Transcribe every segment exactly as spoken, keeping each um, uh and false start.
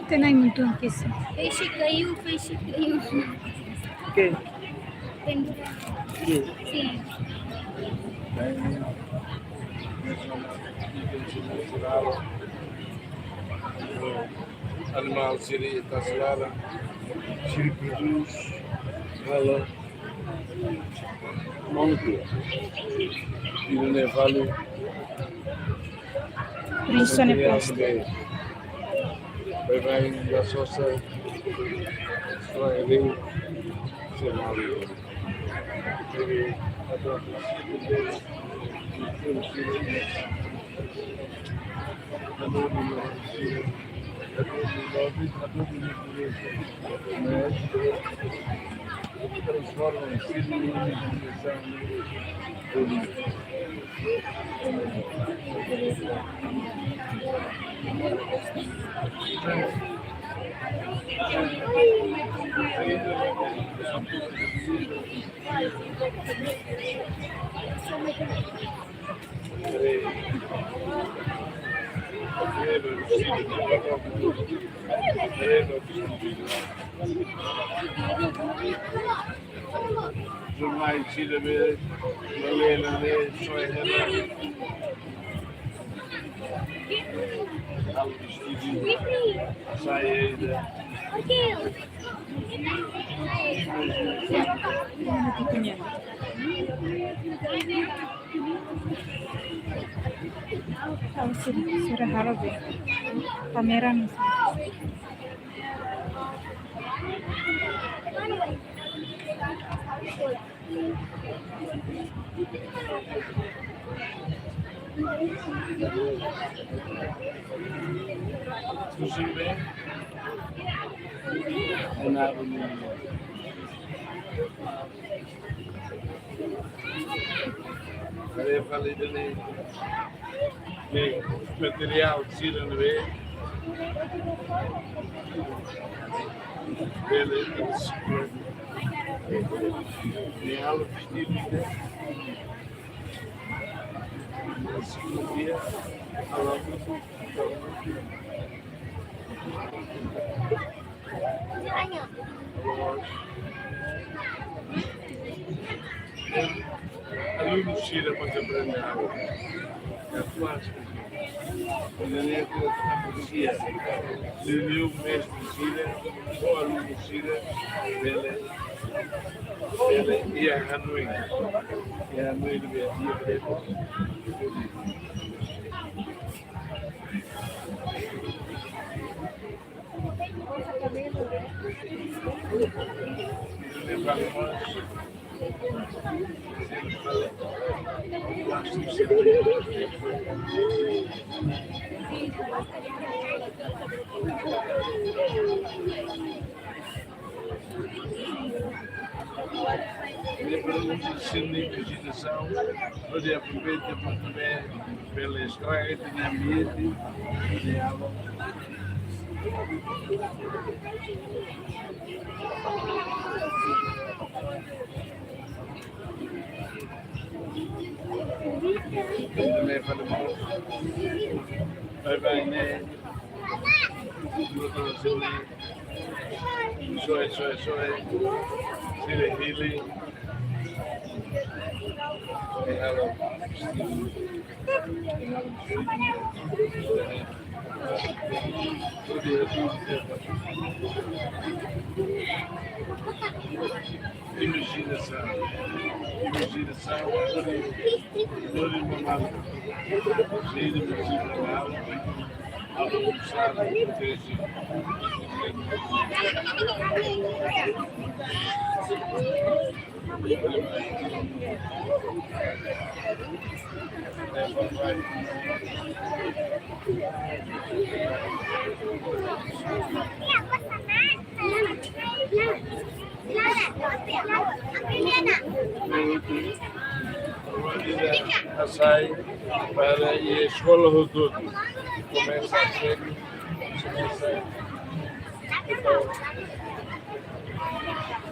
Tenai muntu kesi. Peixe caiu, peixe caiu. Oke. Pendura. Sim. Animál sira ita selada, sira produz, halo, montu, sira-ne'e vale. Por isso, né, plástico. Bye bye, ya sosa, só é bem, sei lá. Jornais sira be, lale, lale, só é hela. Algo vestido, sai ainda. Tahu sih, sudah harap ya. Pameran. Materiál sira ne'ebé bele, ne'e halo vestidu, ne'e. Dia, halo. Aluno sira maka aprende algo. Atu acha. Aprende algo, apresia. Liuliu mestre sira, ou aluno sira, bele, bele iha hanoin. Iha hanoin, bele, bele. Ita pergunta sini, vizitasaun, hodi aproveita para também bele estraga ita-nia ambiente. Bye bye, né? Soe, soe, soe. Sira hili. Hello. Imajinasaun. Imajinasaun. Lori mamá. Lori mamá. Hasai para iha eskola hotu. Komesa a ser, komesa. Entaun,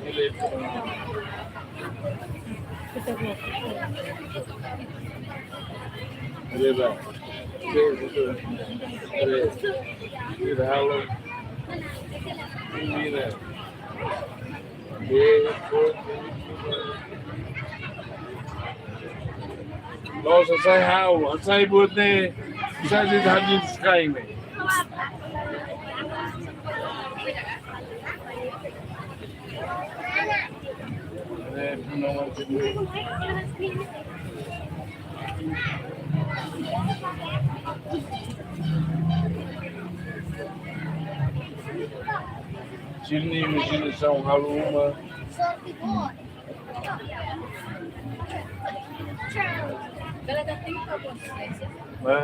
ele, ele vai. Ele, ele rala. Menina. Loos, hasai ha'u, hasai buat ne'e, hasai de'it ha'u-nia iskrai ne'e. Sira-nia imajinasaun halo uma. Né?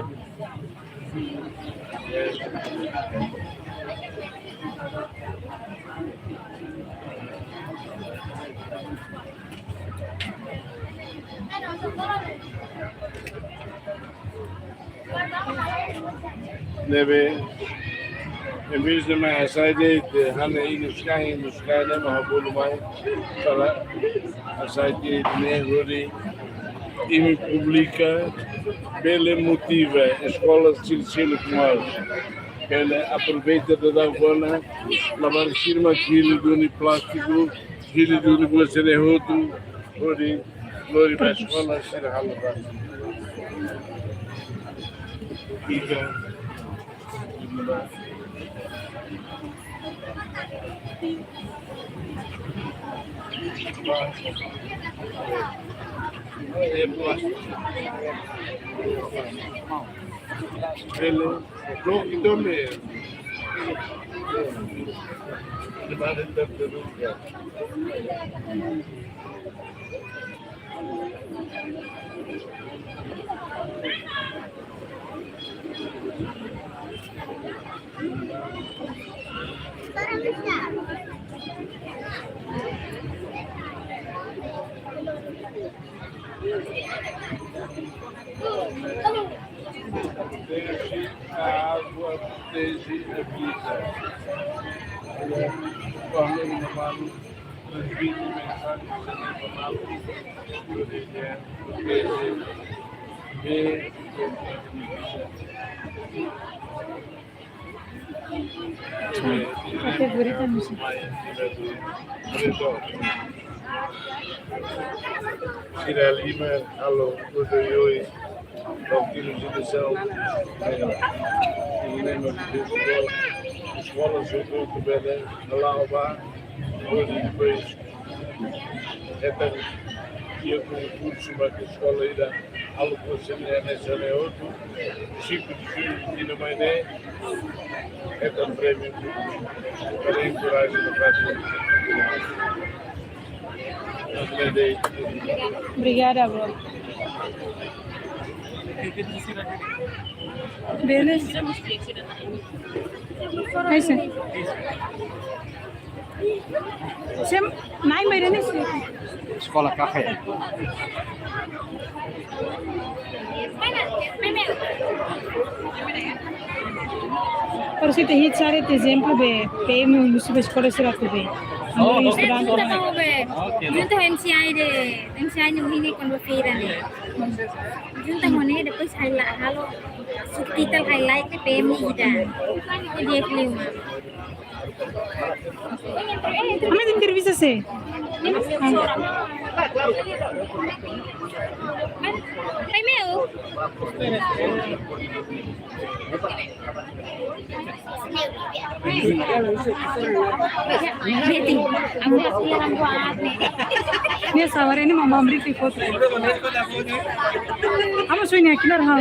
Ne'ebé, em vez de mai hasai de'it, hanesan iha iskrai, iha iskrai ne'e mak ha'u bolu mai, para hasai de'it ne'e hodi imi públiku bele motiva eskola sira seluk mai. Bele aproveita daudaun ona, labarik sira mak hili duni plástiku, hili duni buat sira hotu, hodi lori ba eskola sira halo ba. Ida. Ele, pronto, então mesmo. Protege a água, protege a vida. Olha, o amigo da mano, transmite mensagens também para o lado. Protege, protege, protege. Até bonita, não sei. Sira Lima, halo, Godoyoi, Partidu de São, eh, Lima de Portugal, eskola, Jogo, Belém, Alauba, depois, depois, hetan, iha konkúrsu ba eskola ida, halo kursu ne'e, ne'e, ne'e, outro, cinco de julho, ida mai ne'e, hetan prémiu, para enkoraja no prátiku. Obrigada, avó. Beleza. É isso. Sem, nem vai nesse. Eskola Kafé. Para se te hit sare te ezemplu be, be, no, no sube eskola sira tu be. Junta ho be. Junta ho M C I de, M C I no hini kuandu feira ne'e. Junta ho ne'e, depois highlight, halo subtitle highlight de P M ida. Ida klima. Ami entrevista se. Ai, meu. Ne'e sabar, ne'e mama amri ki foto. Amo soy ni akinar ha.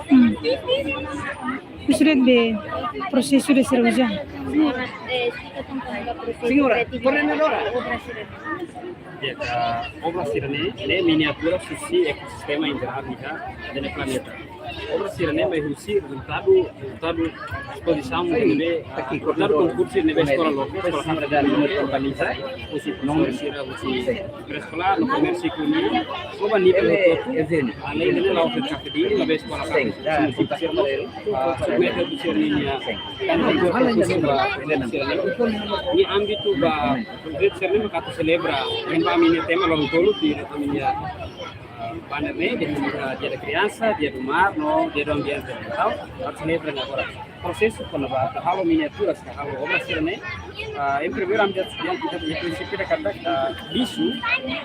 Hmm. Husu de'it be prosesu de sira uza. Señora, koordenadora. Ya, ah, obra sira-ne'e, ne'e miniatura husi ekosistema em geral iha planeta. Obra sira-ne'e mai husi rezultadu, rezultadu espozisaun ne'ebé, ah, rezultadu konkursu ne'ebé eskola lokál, eskola lokál organiza, husi profesór sira, husi pré-eskolár, no primeiru, segundu, no ba nivel hotu-hotu, além de la'o Kafedili, la'o eskola lokál, husi profesór, ah, submete husi sira-nia, ah, ámbitu ba, projetu sira-ne'e mak atu selebra, ne'ebé ami-nia tema loron tolu, di ami-nia ah, banner ne'e, Dia, ah, Dia da Criança, Dia do Mar, no Dia do Ambiente. Entaun, atu selebra ne'e agora. Prosesu kona-ba halo miniaturas, ka halo obra sira-ne'e. Ah, em primeiro, ami atu, atu, atu, prinsípiu ida katak, ah, lixu,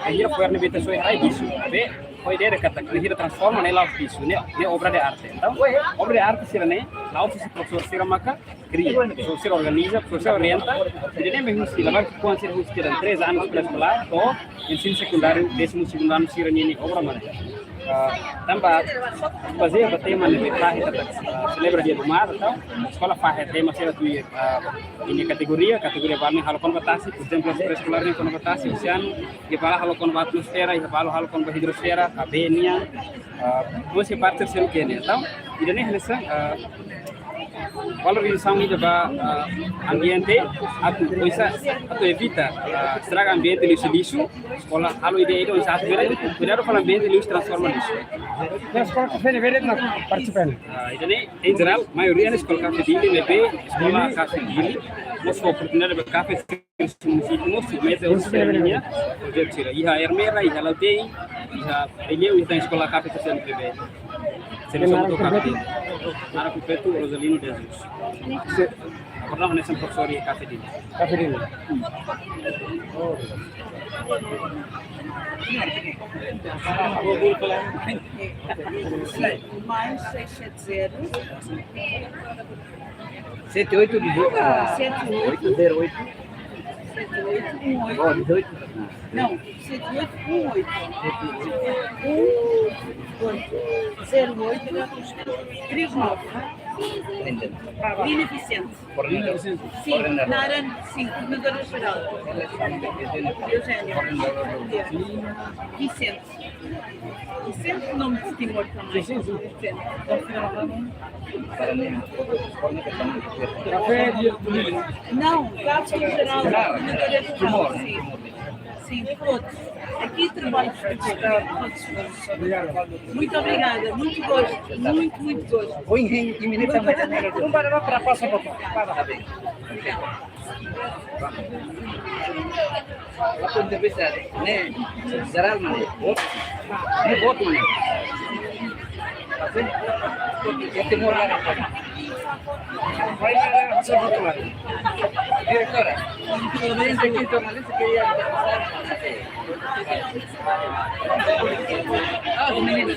bainhira fo'er ne'ebé ita soe iha rai lixu. Be, foin ida katak, bainhira transforma ne'e la'o lixu, ne'e, ne'e obra de arte. Entaun, obra de arte sira-ne'e, la'o husi profesór sira maka, kria, profesór sira organiza, profesór sira orienta, ida-ne'e mai husi, labarik kuandu sira husi tinan três anos pré-eskolár, to'o ensinu sekundáriu, décimo segundo ano sira-nia obra mak ne'e. Ah, tanba, bazeia ba tema ne'ebé katak, ah, selebra Dia do Mar, entaun, eskola fahe tema sira tuir, ah, nia kategoria, kategoria balu halo kona-ba tasi, por ezemplu, pré-eskolár ne'e kona-ba tasi, oseanu, iha balu halo kona-ba atmosfera, iha balu halo kona-ba idrosfera, ka bee nian, ah, no se parte sira ke ne'e. Entaun, ida-ne'e hanesan, ah, valorizasaun ida ba, ah, ambiente, atu, oinsá, atu evita, ah, estraga ambiente liuhusi lixu, eskola halo ideia ida oinsá atu bele, kuidadu fali ambiente liuhusi transforma lixu. Eskola Kafedili ne'ebé mak partisipa? Ah, ida-ne'e, em geral, maioria ne'e eskola Kafedili, ne'ebé eskola Kafedili, mós ho oportunidade ba kafé, munisípiu mós submete husi sira-nia projetu sira. Iha Ermera, iha Lautei, iha Aileu, iha eskola kafé sosiál P B. Selesaun ba kafé. Naran kompletu Rosalino de Jesus. Agora hanesan profesór iha Kafedili. Kafedili. Mais seis sete zero. Sete oito dezoito. Sete oito. Oito zero oito. Sete oito um oito. Oh, dezoito. Não, sete oito um oito. Um oito zero oito três nove. Lina Vicente. Coordenador. Sim, coordenador. Naran, sim, coordenadora geral. Eugénia. Coordenador. Vicente. E sempre nome de Timor também. Sim, sim, sim. Sempre. Café de Não, caso em geral, Timor. Sim. Sim, todos. Aqui trabalho todos. Muito obrigada, muito gosto, muito, muito gosto. Vou em, em, em minuto também. Não vai dar para passar para cá. Está bem. Obrigada. Waktu entrevista, ne'e jerál mana? Boot? Ne'e boot mana? Oke? Timor Leste. Direktora. Ini sekitar mana? Sekitar. Ah, ini.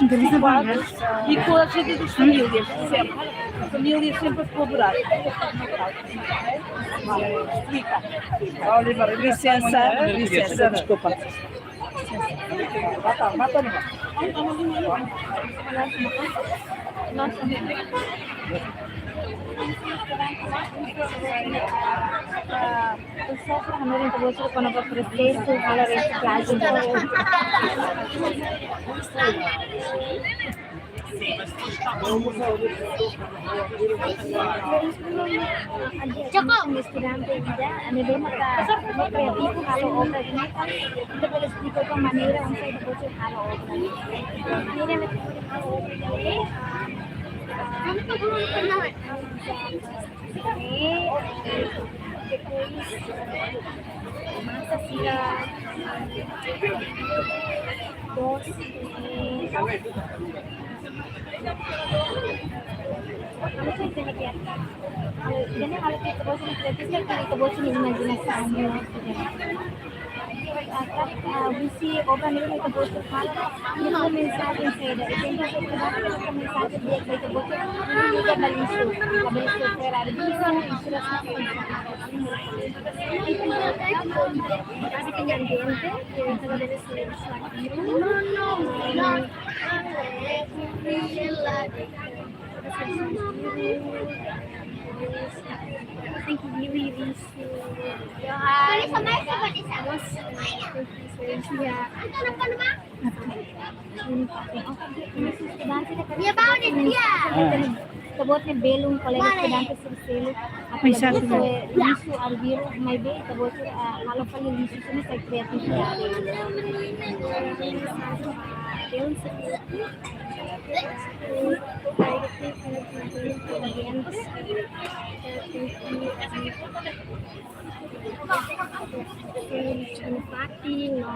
Interesante, né? E com a ajuda das famílias, sempre. A família sempre a colaborar. Explica. Licença, licença, desculpa. Pessoas para hanorin ita-boot sira kona-ba prosesu halo resiklajen. Joko. Estudante ida, ami bele maka kreativu halo obra ne'e, ita bele esplika ba maneira oinsá ita-boot sira halo obra. Maneira ita-boot sira halo obra ne'e. Ne'e, depois, masa sira, doce, ne'e. Halo saida de'it. Halo, jadi halo ke ita-boot sira, ita-boot sira imajinasaun. Husi obra ne'e ita-boot sira halo, iha mensajen saida? Ita-boot sira halo mensajen di'ak ba ita-boot sira, liga ba lixu, ba lixu, fora lixu, lixu das. Ita-boot sira halo, ita-boot sira halo, ita-boot sira halo. Thank you, Lily. Dia bawa ni dia. Ita-boot ne'e belun, kolega estudante sira seluk. Apalagi lixu arbiru, maibé ita-boot sira, ah, halo fali lixu sira sai kreatividade. Belun sira. Fatin, no.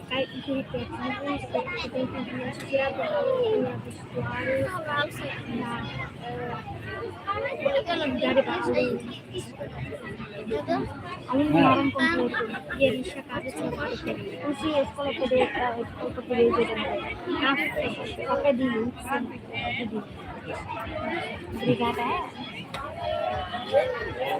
Kayak itu, itu, itu, itu, itu, itu, itu, dari Palu. Alin orang kompletu. Dia bisa kaget sama itu. Usi eskola P D, eh, eskola P D J dan kafe. Kafe di, di. Obrigada.